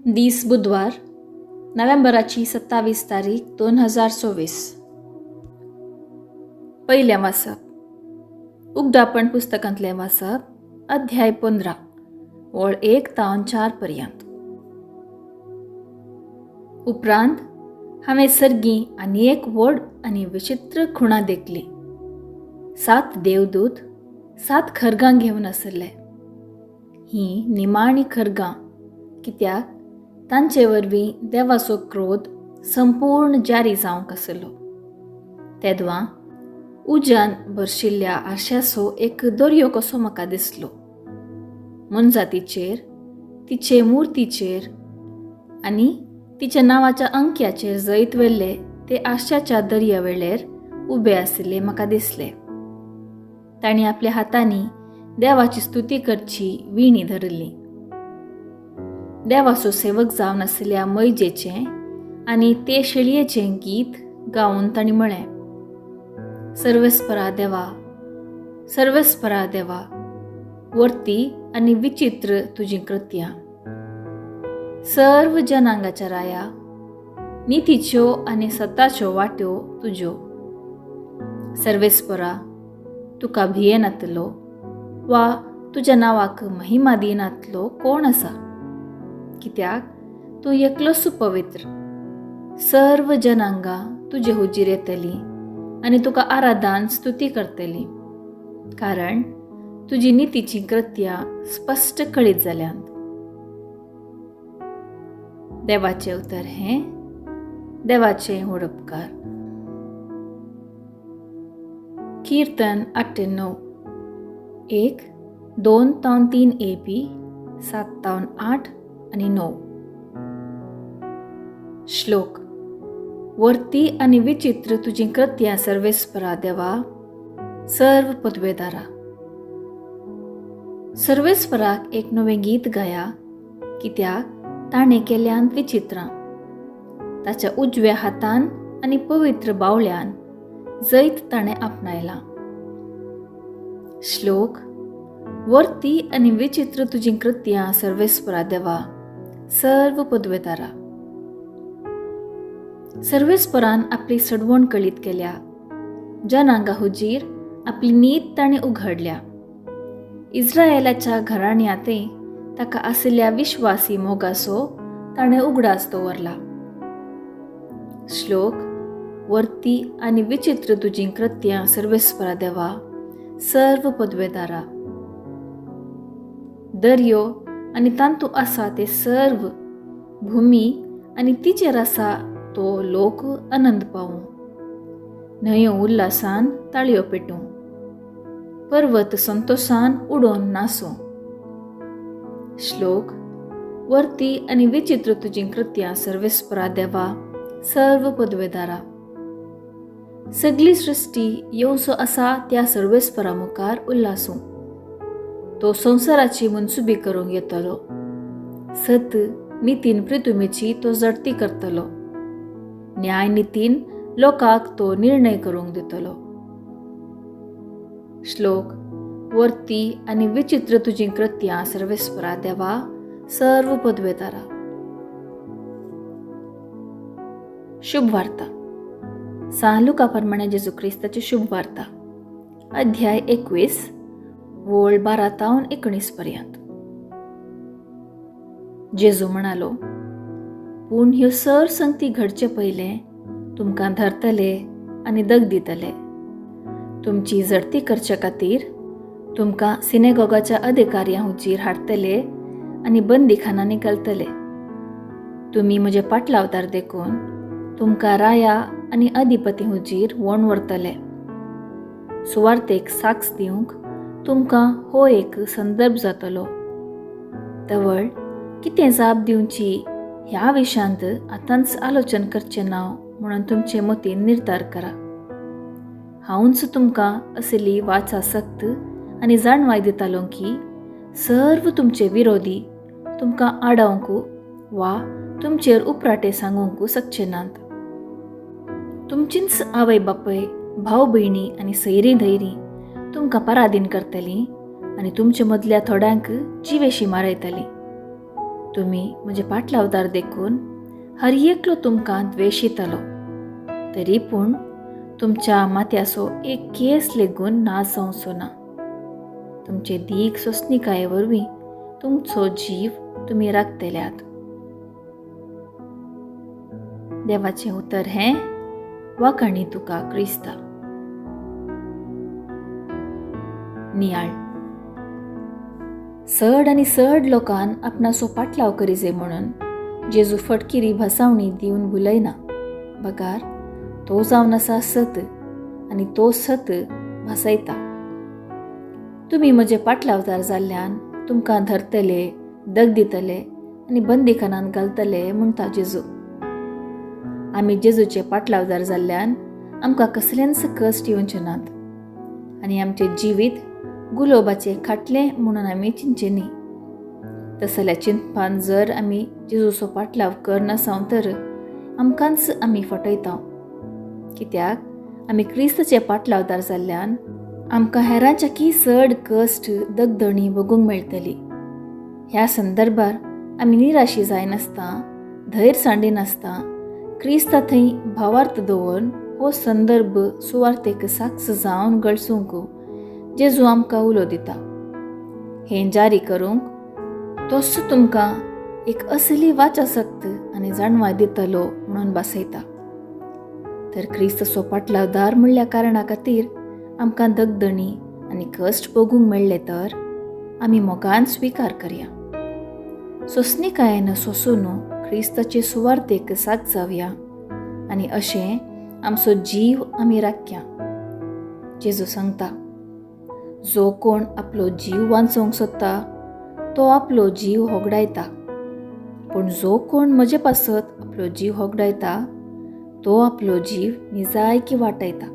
दीस बुधवार, नोव्हेंबराची 27 तारीख 2024. पयलें वाचप, उगडापण पुस्तकांतलें वाचप, अध्याय 15, ओळ 1 तावन 4 पर्यंत. उपरांत हांवें सर्गी आनी एक व्हड आनी विचित्र खुणा देखली. 7 देवदूत 7 खरगां घेवन आशिल्ले. ही निमाणी खरगां, कित्याक तांचे वरवीं देवाचो क्रोध संपूर्ण जारी जावंक आशिल्लो. तेदवां उज्यान भरशिल्ल्या आरशाचो एक दर्यो कसो म्हाका दिसलो. मनजातीचेर, तिचे मुर्तीचेर आनी तिच्या नांवाच्या अंक्याचेर जैत व्हेल्ले ते आरशाच्या दर्या वेळेर उबे आशिल्ले म्हाका दिसले. तांणी आपल्या हातांनी देवाची स्तुती करची विणी धरिल्ली. देवाचो सेवक जावन आशिल्ल्या मैजेचें आनी ते शेळयेचें गीत गावन तांणी म्हळें, सर्वेस्परा देवा, सर्वेस्परा देवा, वर्ती आनी विचित्र तुजीं कृत्यां. सर्व जनांगाच्या राया, नितीच्यो आनी सताच्यो वाट्यो तुज्यो. सर्वेस्परा, तुका भियेनातलो वा तुज्या नांवाक महिमा दिनातलो कोण आसा? कित्याक तूं एकलोच पवित्र. सर्व जनांगां तुजे हुजीर येतली आनी तुका आराधान स्तुती करतली, कारण तुजी नितीचीं कृत्यां स्पश्ट कळीत जाल्यांत. देवाचें उतर हें देवाचें व्हड उपकार. कीर्तन 8 ते 9, 1, 2 तावन 3 AP, 7 तावन 8 आनी 9. श्लोक. वर्ती आनी विचित्र तुजीं कृत्यां सर्वेस्परा देवा, सर्व पदवेदारा. सर्वेस्पराक एक नवें गीत गाया, कित्याक ताणें केल्यांत विचित्रां. ताच्या उजव्या हातान आनी पवित्र बावल्यान जैत ताणें आपणायलां. श्लोक. वर्ती आनी विचित्र तुजीं कृत्यां सर्वेस्परा देवा, सर्व पदवेदारा. सर्वेस्परान आपली सडवण कळीत केल्या, जनांगा हुजीर आपली नीत ताणें उघडल्या. इस्रायलाच्या घराण्यांतय ताका आशिल्ल्या विश्वासी मोगाचो ताणें उगडास दवरला. श्लोक. वर्ती आनी विचित्र तुजीं कृत्यां सर्वेस्परा देवा, सर्व पदवेदारा. दर्यो आनी तांतू आसा ते सर्व, भूमी आनी तिचेर आसा तो लोक आनंद पावूं. न्हंयो उल्हासान ताळयो पेटूं, पर्वत संतोषान उडोवन नासूं. श्लोक. वर्ती आनी विचित्र तुजीं कृत्यां सर्वेस्परा देवा, सर्व पदवेदारा. सगली सृश्टी येवचो आसा त्या सर्वेस्परा मुखार उल्हासूं. तो संवसाराची मनसुबी करूंक येतलो. सत नितीन प्रितुमेची तो जडती करतलो. न्याय नितीन लोकांक तो निर्णय करूंक दितलो. श्लोक. वर्ती आनी विचित्र तुजीं कृत्यां सर्वेस्परा देवा, सर्व पदवेदारा. शुभ वार्ता. सान लुका प्रमाणे जेजू क्रिस्ताची शुभ वार्ता, अध्याय 21, वोळ 12 तावन 19 पर्यंत. जेजू म्हणालो, पूण ह्यो सर संगती घडचे पयलें तुमकां धरतले आनी दग दितले. तुमची जडती करचे खातीर तुमकां सिनेगॉगाच्या अधिकाऱ्यां हुजीर हाडटले आनी बंदीखानांनी घालतले. तुमी म्हजे पाटलावतार देखून तुमकां राया आनी अधिपती हुजीर वोण व्हरतले. सुवार्तेक साक्ष दिवंक तुमकां हो एक संदर्भ जातलो. तवळ कितें जाप दिवची ह्या विशयांत आतांच आलोचन करचें ना म्हणून तुमचे मतीन निर्धार करा. हांवूच तुमकां असली वाचा सक्त आनी जाणवाय दितालो की सर्व तुमचे विरोधी तुमकां आडावंक वा तुमचेर उपराटे सांगूंक शकचे नात. तुमचींच आवय बापय, भाव भयणी आनी सैरीं धैरीं तुमकां पराधीन करतलीं आनी तुमचे मदल्या थोड्यांक जिवेशी मारयतलीं. तुमी म्हजे पाटलावदार देखून हर एकलो तुमकां द्वेशितलो, तरी पूण तुमच्या माथ्याचो एक केस लेगून ना जावचो ना. तुमचे दीग सोंसणीकाये वरवीं तुमचो जीव तुमी राखतल्यात. देवाचें उतर हें वाखाणी तुका क्रिस्ता. नियाळ. चड आनी चड लोकान आपणाचो पाटलाव करिजे म्हणून जेजू फटकिरी भासावणी दिवन भुलयना, बगार तो जावन आसा सत आनी तो सत भासयता. तुमी म्हजे पाटलावदार जाल्ल्यान तुमकां धरतले, दग दितले आनी बंदीखानांत घालतले म्हणटा जेजू. आमी जेजूचे पाटलावदार जाल्ल्यान आमकां कसलेंच कश्ट येवचे नात आनी आमचें जिवीत गुलोबाचें खाटलें म्हणून आमी चिंतचें न्ही. तसल्या चिंतपान जर आमी जेजूचो पाटलाव करनासाव तर आमकांच आमी फटयता. कित्याक आमी क्रिस्ताचे पाटलावदार जाल्ल्यान आमकां हेरांच्या की चड कश्ट दगदणी भोगूंक मेळटली. ह्या संदर्भार आमी निराशी जायनासतना, धैर्य सांडिनासतना क्रिस्ता थंय भावार्थ दवरून हो संदर्भ सुवार्थेक साक्ष जावन गळसूंक जेजू आमकां उलो दिता. हें जारी करूंक तोच तुमकां एक असली वाचा शक्त आनी जाणवाय दितलो म्हणून भासयता. तर क्रिस्ताचो पाटलावदार म्हणल्या कारणा खातीर आमकां दगदणी आनी कश्ट भोगूंक मेळ्ळे तर आमी मोगान स्विकार करया. सोंसणीकायेन सोंसून क्रिस्ताचे सुवार्थेक साथ जावया आनी अशें आमचो जीव आमी राखया. जेजू सांगता, जो कोण आपलो जीव वांचोवंक सोदता तो आपलो जीव होगडायता, पूण जो कोण म्हजे पासत आपलो जीव होगडायता तो आपलो जीव निजायकी वाटयता.